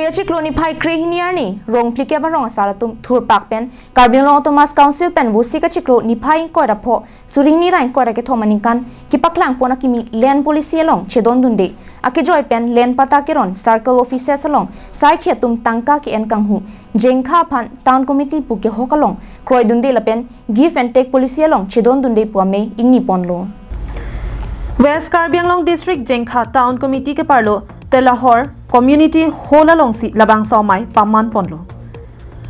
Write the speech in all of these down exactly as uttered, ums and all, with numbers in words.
Kachiklo niphai krehini arni Rongplikep arong asar atum thurpak pen Karbi Anglong Autonomous Council pen Vosik kachiklo niphai ingkoi ra pho suri hini ra ingkoi ra kethom aningkan kepaklang pon akimi Land Policy along chedondunde akejoi pen Land Patta Keron Circle Offices along saikhi atum tangka ke-en kanghu Jengkha aphan Town Committee pu kehok along kroidunde lapen Give and Take Policy along chedondunde pu amei ingni ponlo. West Karbi Anglong District Jengkha Town Committee keparlo Telahor Community Hall alongsi labangso amei paman ponlo.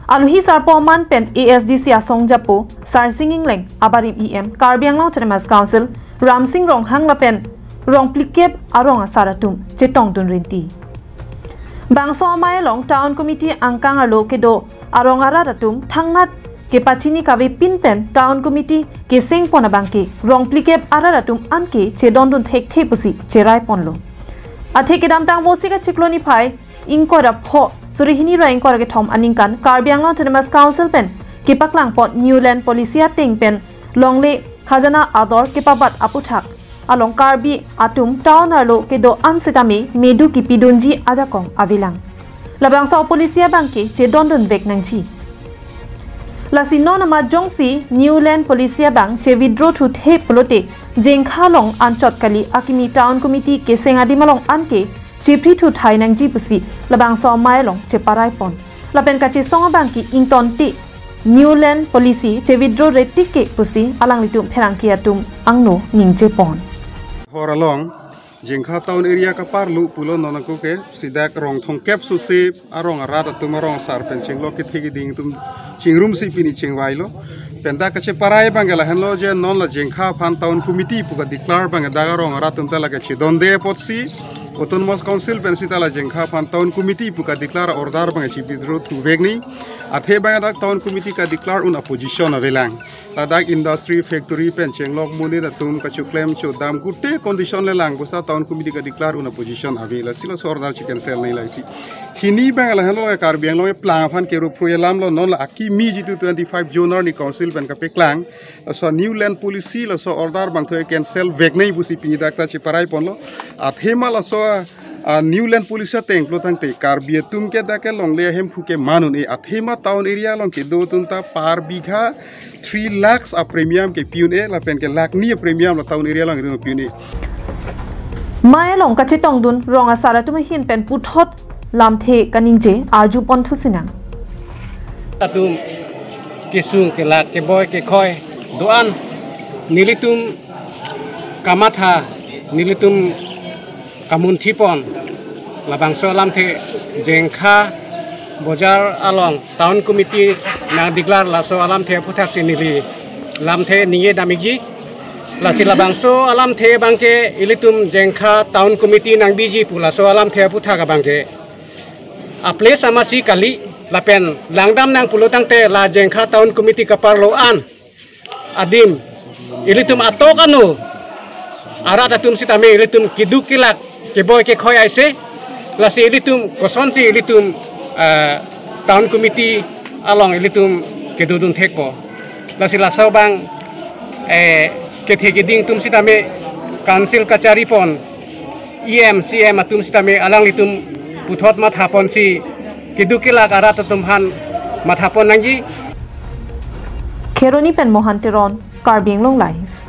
Alohi sarpo aman pen A S D C asong japo Sarsing Engleng, abarim E M Karbi Anglong Autonomous Council Ramsing Ronghang lapen Rongplikep arong asar atum chetongdun rinti. Bangso amei along Town Committee angkang arlo kedo arong arat atum thangnat kepachini kavepin pen Town Committee keseng pon abangke Rongplikep arat atum anke chedondun thekthe pusi cherai ponlo. Athe kedamtang Vosik kachiklo niphai ingkoi ra pho suri hini ra ingkoi ra kethom aningkan Karbi Anglong Autonomous Council pen kepaklang pon New Land Policy ateng pen longle khajana ador kepabat aputhak along Karbi atum town arlo kedo-an sitame medu kipidunji ajakong avelang. Labangso policy abangke chedondun vek nangji. Lasi non amat jongsi New Land Policy abang che-withdraw thuthe pulote Jengkha along anchot kali akimi Town Committee keseng adim along anke chepri thuthai nangji pusi labangso amei along cheparai pon. Lapen kachesong abangke ingtonte New Land Policy che-withdraw retik ke pusi alanglitum pherangke atum angno ningje pon. Hor along Jengkha town area kaparlo pulo non ako ke sidak rong thomkep susi arong arat atum arong asar pen chenglok kethe keding atum chingrumsi pini chingvailo. Pen dak kacheparai abangke lahenlo je non la Jengkha aphan Town Committee pu ka-declare abangke dak arong arat atum ta lake chedonde apotsi Autonomous Council pen sita la Jengkha aphan Town Committee pu ka-declare order abangke che-withdraw thuvek nangji. Athe abangke dak Town Committee ka-declare un opposition avelang. Ladak industry factory pen chenglok monit atum kachoklem chodam gute condition le lang pusi Town Committee ka-declare un opposition ave, lasi laso order che-cancel nangji lasi. Hini abang lahenlo Karbi Anglong eplang aphan kerup phrui alamlo non la akimi jitu twenty-five zone arni council pen kapaklang. Laso New Land Policy laso order abangthu cancel vek nangji pusi pini dak ta cheparai ponlo. Athema laso a New Land Policy ateng pulo tangte Karbi atum ke dak ke longle ahemphu ke man un-e, athema town area along kedo atum ta per bigha three lakhs a premium ke pi un-e lapen ke lakh ni a premium la town area along ri pi un-e. Amei along kachetongdun rong asar atum ahin pen puthot lamthe kaningje arju pon thusi nang. Atum kesung kelak keboi kekhoi do-an nelitum kamatha nelitum kamunthi pon labangso alamthe Jengkha bojar along Town Committee nang-declare laso alamthe aphuthaksi neli lamthe ningje dam-ikji. Lasi labangso alamthe abangke ilitum Jengkha Town Committee nangbiji pu laso alamthe aphuthak abangke a-place amatsi kali lapen langdam nang pulo tangte la Jengkha Town Committee kaparlo an adim ilitum atok anu arat atum sitame ilitum keduk kelak keboi kekhoi aise, lasi ilitum kosonsi ilitum ah, Town Committee along ilitum kedodun thekpo. Lasi laso abang eh, kethe keding atum sitame council kachari pon E M, C M atum sitame alanglitum puthot matha ponsi keduk kelak arat atum aphan matha pon nangji. Kheroni pen Mohan Teron, Karbi Anglong Live.